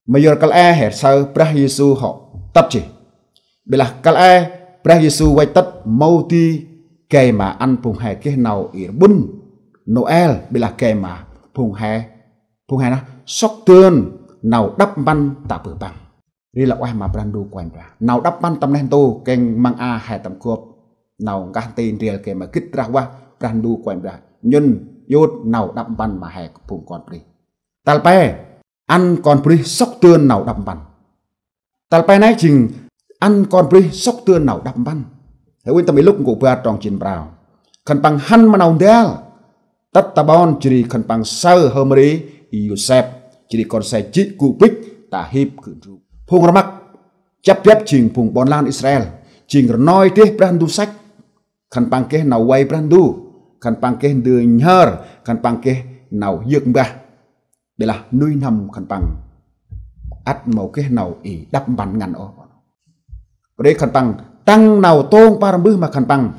Ma yor kăl e he saơ Brah Yêsu hŏ tât jêh. Bi lah kăl e Brah Yêsu văch tât mâu di gay ma ăn phung he geh nau i rƀŭn Nôel, bi lah gay ma phung he, phung he nơh sŏk dơn nau đăp mpăn tă bơh păng. Ri lah ueh ma Brah Ndu Kôranh Brah. Nau đăp mpăn tâm neh ntu kêng măng a he tâm gop nau nkah nti ndrel gay ma gĭt rah vah Brah Ndu Kôranh Brah. Njŭn iut nau đăp mpăn ma he phung kon bunuyh. Tal pe, ăn kon bunuyh sŏk dơn nau đăp mpăn. Tal pe nây jêng ăn kon bunuyh sŏk dơn nau đăp mpăn. He uănh tâm i Luk nkô̆ bar trong jê̆t prao. Khân păng hăn ma nau ndal tât ta ƀon, jêh ri khân păng saơ hơ Mari, i Yôsep, jêh ri kon se jê̆ gŭ bêch ta hip gŭ ndrôk. Phung rmăk chăp biăp jêng phung ƀon lan Israel, jêng rnoi deh Brah Ndu săch. Khân păng geh nau vay Brah Ndu, khân păng geh ndơ nhhơr, khân păng geh nau yơk mbah. Ƀiălah nuih n'hâm khân păng ăt mâu geh nau i đăp mpăn ngăn ôh. Pô ri khân păng tăng nau tông păr mbơh ma khân păng.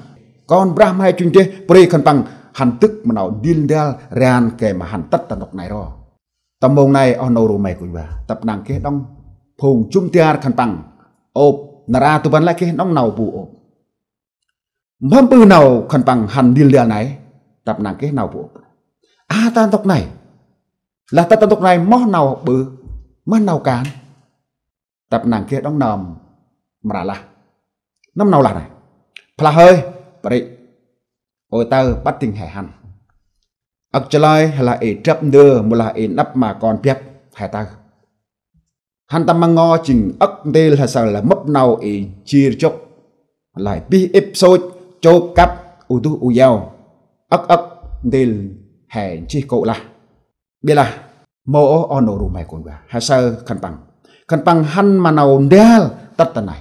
Kon Brah Huêng Uêñ deh, pô ri khân păng hăn dâk ma nau ndil ndal ran gay ma hăn tât ta ntŭk nây ro. Tâm mông nây oh nô ru may kuñ va, tăp năng geh đŏng phung jŭm dar khân păng ôp, nar aơ du rbăn lĕ geh đŏng nau bu ôp. Mhâm ƀư nau khân păng hăn ndil ndal nây, tăp năng geh nau bu ôp. A, ta ntŭk nây, lah ta ntŭk nây moh nau ƀư, moh nau kan, tăp năng geh đŏng nơm mra lah. Nơm nau lah nây: Phla hơi, pô ri, ôi taơ ƀăt dâng he hăn. Âk chalơi, lah i drăp ndơ, mâu lah i nđâp ma kon biăp, he taơ hăn tâm ma ngo jêng âk ntil he saơ lah mâp nau i jêr jŏk, lah bih êp sôch, chôk kăp, u duh u yau. Âk âk ntil he nchih kô̆ lah. Ƀiălah mâu ôh oh nô ru may kuñ va, he saơ khân păng, khân păng hăn ma nau ndal tât ta nây.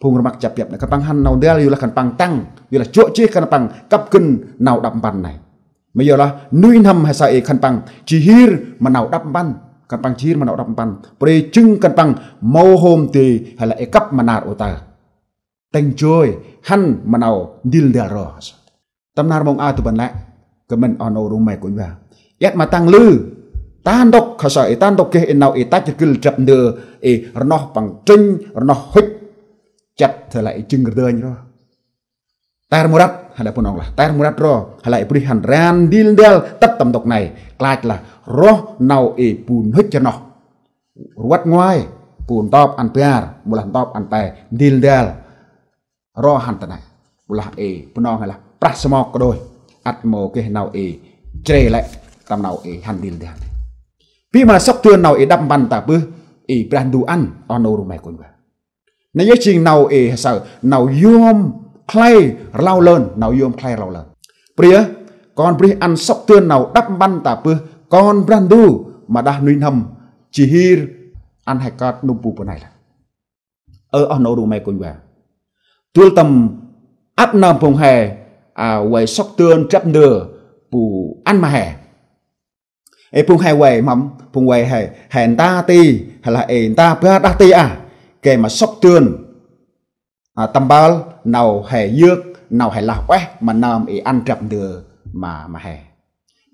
Phung rmăk chăp biăp nây khân păng hăn nau ndal, yorlah khân păng tăng, yorlah jŏ jêh khân păng kăp gân nau đăp mpăn nây. Ma yorlah nuih n'hâm he saơ i khân păng ji hir ma nau đăp mpăn, khân păng ji hir ma nau đăp mpăn. Pô ri jâng khân păng mâu hôm dơi he lah i kăp ma nar ôh taơ. Tĭng joi hăn ma nau ndil ndal ro. Tâm nar mông a du rbăn lĕ, kmĭn oh nô ru may kuñ va, iăt ma tăng lư ta ntŭk, he saơ i ta ntŭk geh i nau i tăch rgâl drăp ndơ, i rnoh păng trŭnh, rnoh hŭch, chăt he lah i jâng rdơnh ro. Ter mrăt, he lah Bunong lah, ter mrăt ro, he lah i brih hăn ran ndil ndal tât tâm ntŭk nây, klach lah roh nau i bu nhŭch rnoh, rvăt ngoai, bu ntop ăn bar, mâu lah ntop ăn pe, ndil ndal ro hăn ta nây. Mâu lah i Bunong he lah prah smok kađôi, ăt mâu geh nau i chrê lĕ tâm nau i hăn ndil ndal nây. Bi ma sŏk dơn nau i đăp mpăn ta bơh i Brah Ndu ăn, oh nô ru may kuñ va. Nây yơh jêng nau i he saơ nau yom khlay rlau lơn, nau yom khlay rlau lơn. Pô ri yơh, Kon Brih ăn sŏk dơn nau đăp mpăn ta bơh Kon Brah Ndu, ma đah nuih n'hâm ji hir ăn he kơt nâm bu pơ nây lah. Ơ oh nô ru may kuñ va, dôl tâm ăp nơm phung he, a, vay sŏk dơn drăp ndơ bu ăn ma he. Ê, phung he vay mhâm, phung vay he, he nta ti, he lah ê nta bar đah ti a, gay ma sŏk dơn, a, tâm mpơl nau he yơk, nau he lah ueh ma nơm i ăn drăp ndơ ma, ma he.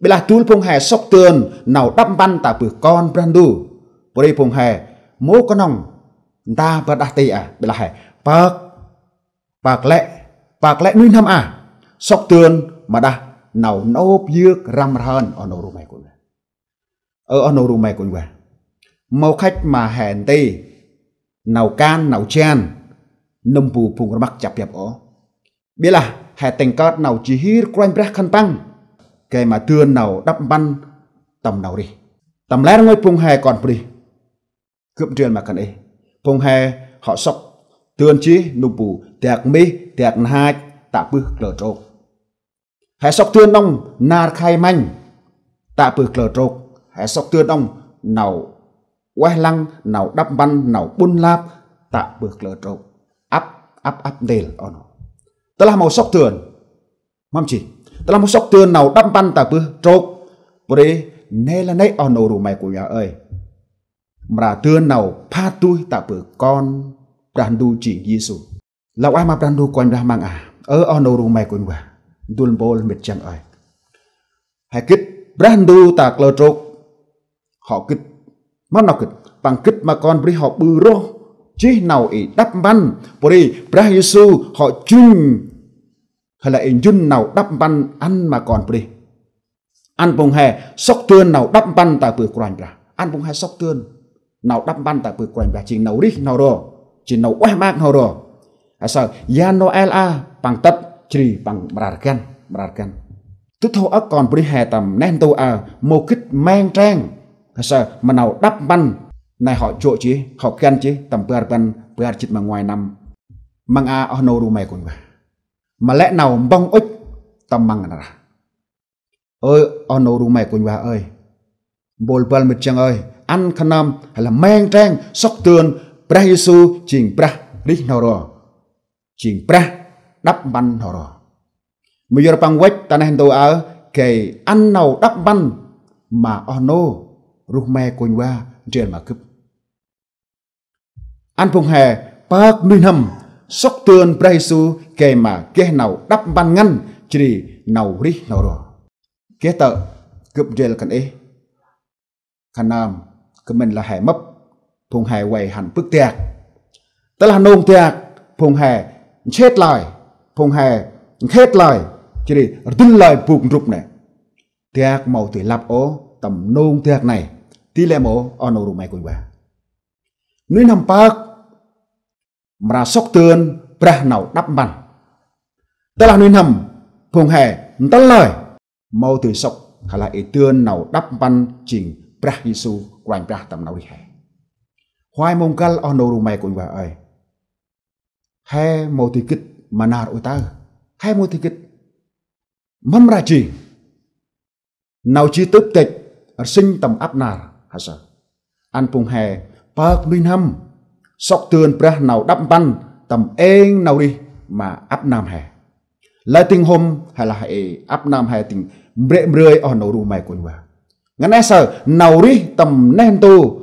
Ƀiălah dôl phung he sŏk dơn nau đăp mpăn ta bơh Kon Brah Ndu, pô ri phung he mâu knŏng nta bar đah ti a, ƀiălah he pơk, pơk lĕ, pơk lĕ nuih n'hâm a, sŏk dơn ma đah nau nôp yơk răm rhơn, oh nô ru may kuñ va. Ơ oh nô ru may kuñ va, mâu khăch ma he nti nau kan nau jan nâm bu phung rmăk chăp biăp ôh. Ƀiălah he tĭng kơt nau ji hir Kôranh Brah khân păng, gay ma dơn nau đăp mpăn tâm nau rêh. Tâm lĕ rngôch phung he Kon Brih gâp ndrel ma khân ê, phung he hŏ sŏk dơn jêh nâm bu dak mih, dak nhach, tă bơh klơ trôk. He sŏk dơn đŏng nar khay mănh, tă bơh klơ trôk. He sŏk dơn đŏng nau ueh lăng, nau đăp mpăn, nau ƀŭn lap, tă bơh klơ trôk. Ăp, ăp, ăp ntil, oh nô. Tơlah mâu sŏk dơn, mhâm jêh, tơlah mâu sŏk dơn nau đăp mpăn tă bơh trôk, pô ri nê lah nê, oh nô ru may kuñ va ơi, mra dơn nau phat dôih tă bơh Kon Brah Ndu jêng Yêsu. Lah ueh ma Brah Ndu Kôranh Brah Huêng Uêng. Ơ oh nô ru may kuñ va, dôl mpôl mĭt jăn ơi, he gĭt Brah Ndu ta klơ trôk, hŏ gĭt, mâm nau gĭt, păng gĭt ma Kon Brih hŏ ƀư roh jêh nau i đăp mpăn, pô ri Brah Yêsu hŏ jŭn, he lah i njŭn nau đăp mpăn ăn ma Kon Brih. Ăn phung he sŏk dơn nau đăp mpăn ta bơh Kôranh Brah. Ăn phung he sŏk dơn nau đăp mpăn ta bơh Kôranh Brah, jêng nau rêh n'ho ro, jêng nau ueh maak n'ho ro. He saơ Yan Nôel a păng tât, jêh ri păng mra rgăn, mra rgăn. Dŭt hŏ âk Kon Brih he tâm neh ntu a mâu gĭt meng treng, he saơ ma nau đăp mpăn nây hŏ jŏ jêh, hŏ găn jêh tâm bar rbăn bar jât ma nguay năm. Măng a oh nô ru may kuñ va, ma lĕ nau mpŏng ŭch tâm măng ngăn rah. Ơi oh nô ruh may kônh va ơi, mpôl băl mĭt jiăng ơi, ăn khân ay nơm lah meng treng sŏk dơn Brah Yêsu jêng Brah rêh n'ho ro, jêng Brah đăp mpăn n'ho ro. Ma yor Păng văch ta neh ntu aơ gay ăn nau đăp mpăn ma oh nô ruh may kônh va ndrel ma gâp. Ăn phung he pơk nuih n'hâm sŏk dơn Brah Yêsu gay ma geh nau đăp mpăn ngăn, jêh ri nau rêh n'ho ro. Geh tơ̆ gâp ndrel khân ay nơm, khân ay nơm kmĭn lah he mâp, phung he vay hăn bâk dak. Tơlah nông dak phung he nchêt lơi, phung he nkhêt lơi, jêh ri rdŭl lơi bôk ndrŭp nê. Dak mâu dơi lăp ôh tâm nông dak nê, di lĕ mâu oh nô ruh may kônh va. Nuih n'hâm pơk mra sŏk dơn Brah nau đăp mpăn. Tơlah nuih n'hâm phung he ntĭl lơi, mâu dơi sŏk, hay lah ê dơn nau đăp mpăn jêng Brah Yêsu Kôranh Brah tâm nau rêh he. Huay mông găl oh nô ruh may kônh va ơi, he mâu dơi gĭt ma nar ôi taơ, he mâu dơi gĭt mâm mra jêng nau ji tưp têch rsĭnh tâm ăp nar he sơ̆. Ăn phung he pơk nuih n'hâm sŏk dơn Brah nau đăp mpăn tâm êng nau rêh ma ăp nơm he. Lơi dâng hôm hay lah ê ăp nơm he dâng mbrê̆ mbrơi oh nô ruh may kônh va. Ngăn e saơ nau rêh tâm neh ntu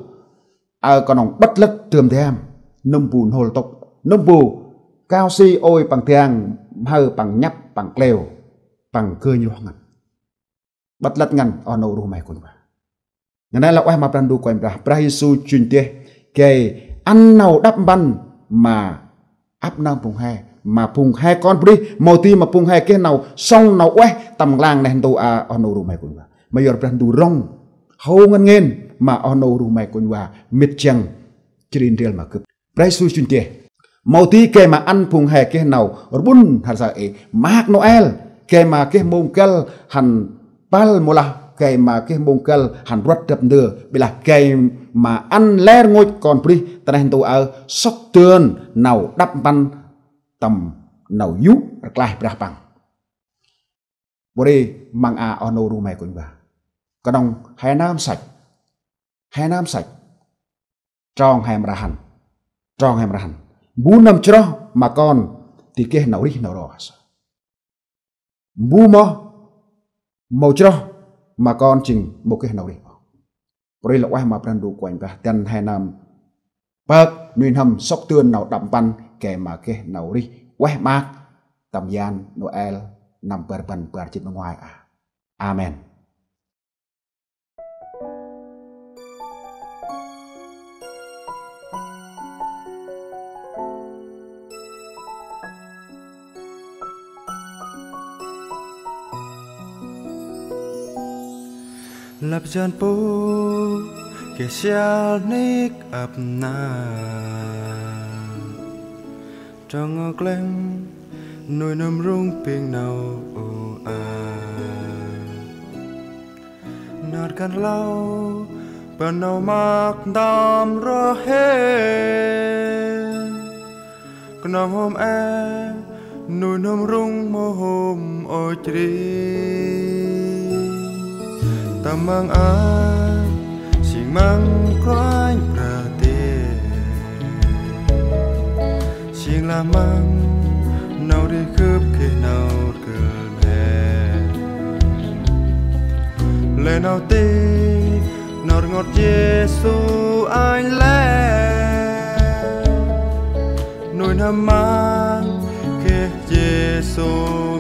aơ knŏng bât lât dơm dam, nâm bu n'hôl tŭk, nâm bu kao si ôi păng dang, mhơ păng nhăp, păng kleo, păng gơnh roh ngăn. Bât lât ngăn oh nô ruh may kônh va. Ngăn e lah ueh ma Brah Ndu Kôranh Brah, Brah Yêsu jŭr deh gay ăn nau đăp mpăn ma ăp nơm phung he, ma phung he kon bunuyh, mâu di ma phung he geh nau sŏng nau ueh tâm nklang neh ntu aơ oh nô ruh may kônh va. Ma yor Brah Ndu rŏng hô ngăn ngên ma oh nô ruh may kônh va mĭt jiăng jêh ri ndrel ma gâp. Brah Yêsu jŭr deh mâu di gay ma ăn phung he geh nau rƀŭn hăn saơ ê maak Nôel, gay ma geh mông găl hăn pâl, mâu lah gay ma geh mông găl hăn rvăt drăp ndơ, ƀiălah gay ma ăn lĕ rngôch kon bunuyh ta neh ntu aơ sŏk dơn nau đăp mpăn tâm nau yô̆ rklaih Brah Păng. Pô ri măng a oh nô ruh may kônh va. Knŏng he nơm săch, he nơm săch trong he mra hăn, trong he mra hăn. Mbu nâm chroh ma kon di geh nau rêh n'ho ro. Mbu moh mâu chroh ma kon jêng mâu geh nau rêh. Pô ri lah ueh ma Brah Ndu Kôranh Brah, dăn he nơm pơk nuih n'hâm sŏk dơn nau đăp mpăn gay ma geh nau rêh ueh maak tâm yan Nôel năm bar rbăn bar jât ma nguai a. Amen. Lăp jan pô geh sial nik ăp nar, trong ngŏ klĕng nuih n'hâm rŭng ping nau ơ a. Nar kan lau pă nau maak ntơm roh hên, knŏng hôm e nuih n'hâm rŭng mâu hôm ôch ri. Tâm măng a jêng măng Kôranh Brah dê, jêng lah măng nau rêh gâp geh nau rgâl mhe. Lĕ nau tih nau rngot Yêsu anh lĕ, nuih n'hâm măng geh Yêsu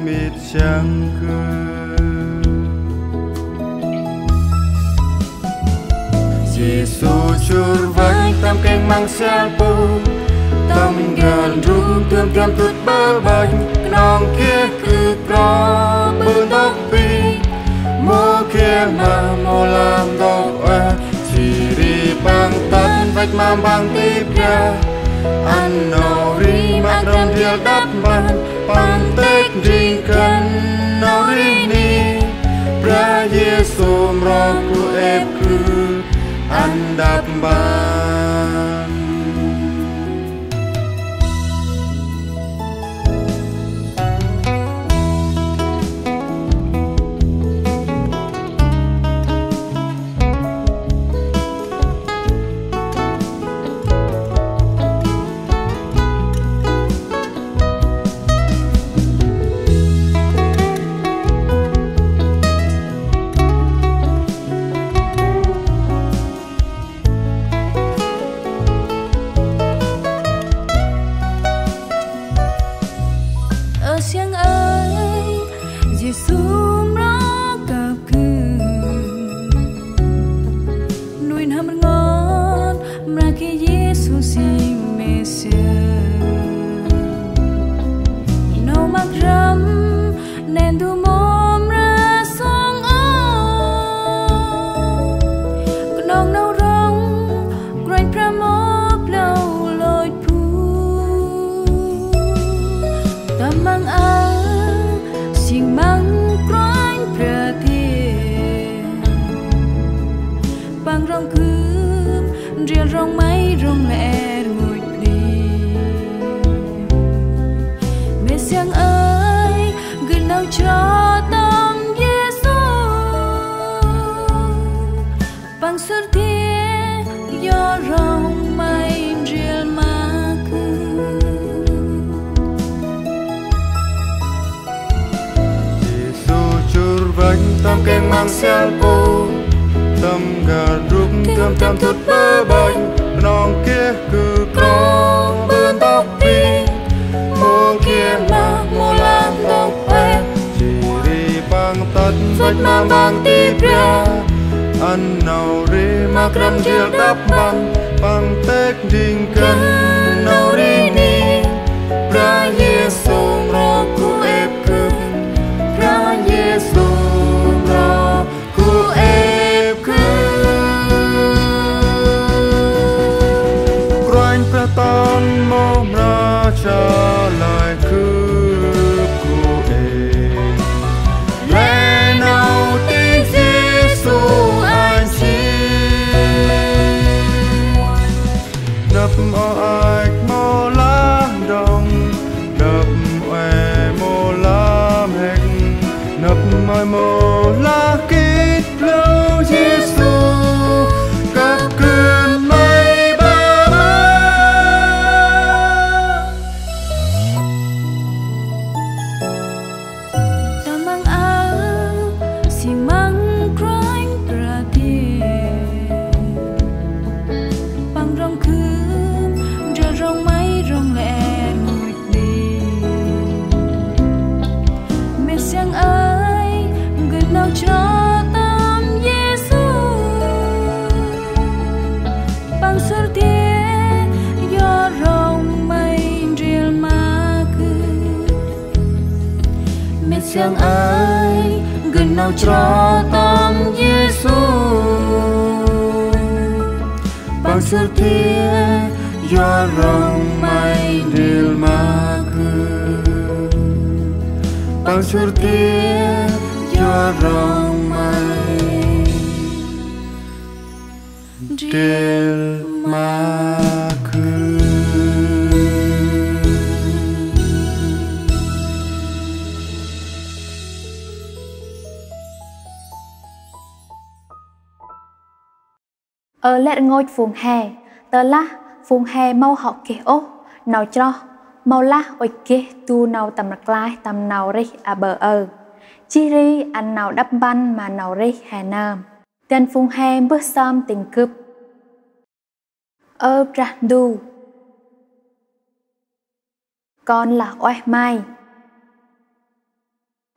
mĭt siăng gâp. Yêsu jŭr văch tâm kêng măng sial pŭ, tâm găl ndrung tơm gam tŭt ƀăl ƀănh, knŏng geh kơ kro ƀư ntŭk pi, mâu geh ma mâu lam ntŭk ueh, jêh ri Păng tât văch ma Păng ti bra, ăn nau rêh maak răm ndrel đăp mpăn, Păng têk ndring kăn nau rêh ni, Brah Yêsu mro gŭ êp gŭ ăn đăp mpăn. rŏng lĕ rngôch đê. Mê̆ Siăng ơi, gĭt nau chroh tâm Yêsu. Păng sŭr thiê yor rŏng May ndrel ma khư. Yêsu chŭr văch tâm keng măng sial pŭ, tâm gah drŭp, tâm tâm tŭt ƀơ̆ ƀơ̆ng, knŏng geh gŭ krong ƀơ̆ ntŭk bri, mâu geh ma mâu lah ntŭk pe, jêh ri Păng tât văch ma ƀăng ti bri, ăn nau rêh ma krăm ndrel đăp mpăn, Păng têk nding găn nau rêh ni. Brah Yêsu mro gŭ êp gưt, Brah Yêsu mro gŭ êp gưt. Kruanh Brah ton mâu mra cha lơi gŭ êp. Lĕ nau tih Yêsu anh si. Nđâp o ach mâu lah ndrŏng, nđâp e mâu lah mhĭk, nđâp e mâu lah gĭt blao Yêsu kăp gưt may ƀă ma. Tâm măng aơ, si măng Kruanh Brah dê. Păng rŏng khưm, ndrel rŏng may rŏng lĕ rngôch đê. Mê̆ Siăng ơi, gĭt nau chroh tâm Yêsu. Păng sŭr thiê yor rŏng may ndrel ma khư. Mê̆ Siăng ơi, gĭt nau chroh tâm Yêsu. Păng sŭr thiê yor rŏng may ndrel ma khư. Păng sŭr thiê yor rŏng may ndrel ma khư. Ơ lĕ rngôch phung he, tơlah phung he mâu hŏ geh ôh nau chroh, mâu lah ŭch geh du nau tâm rklaih tâm nau rêh aƀaơ ơ, jêh ri ăn nau đăp mpăn ma nau rêh he nơm. Dăn phung he mbơh sơm tĭng gâp. Ơ Brah Ndu, kon lah ueh May,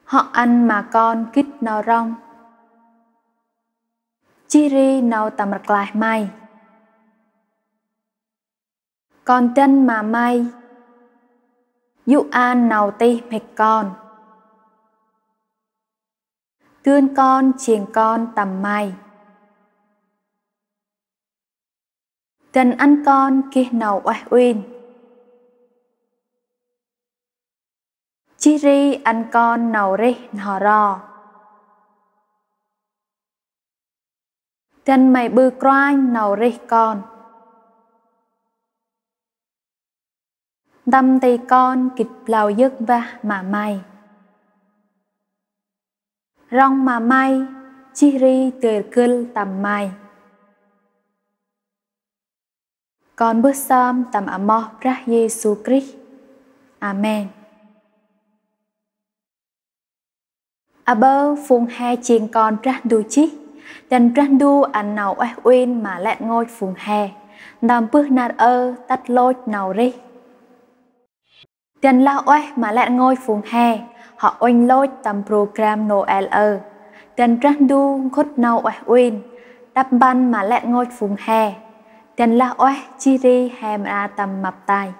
hŏ ăn ma kon gĭt nau rŏng, jêh ri nau tâm rklaih May. Kon dăn ma May yô̆ an nau tih mhĭk kon. Dơn kon jêng kon tâm May. Dăn ăn kon geh nau ueh uĭn. Jêh ri ăn kon nau rêh n'ho ro. Dăn May ƀư kruanh nau rêh kon. Ntăm nti kon gĭt blao yơk mbah ma May. Rŏng ma May, jêh ri dơi rgâl tâm May. Kon mbơh sơm tâm amoh Brah Yêsu Krist. Amen. Aƀaơ phung he jêng kon Brah Ndu jêh, dăn Brah Ndu ăn nau ueh uĭn ma lĕ rngôch phung he, ntơm bơh nar ơ tât lôch nau rêh. Dăn lah ueh ma lĕ rngôch phung he, hŏ uănh lôch tâm program Nôel ơ. Dăn Brah Ndu nkhŭt nau ueh uĭn, đăp mpăn ma lĕ rngôch phung he. Dăn lah ueh jêh ri he mra tâm măp tay.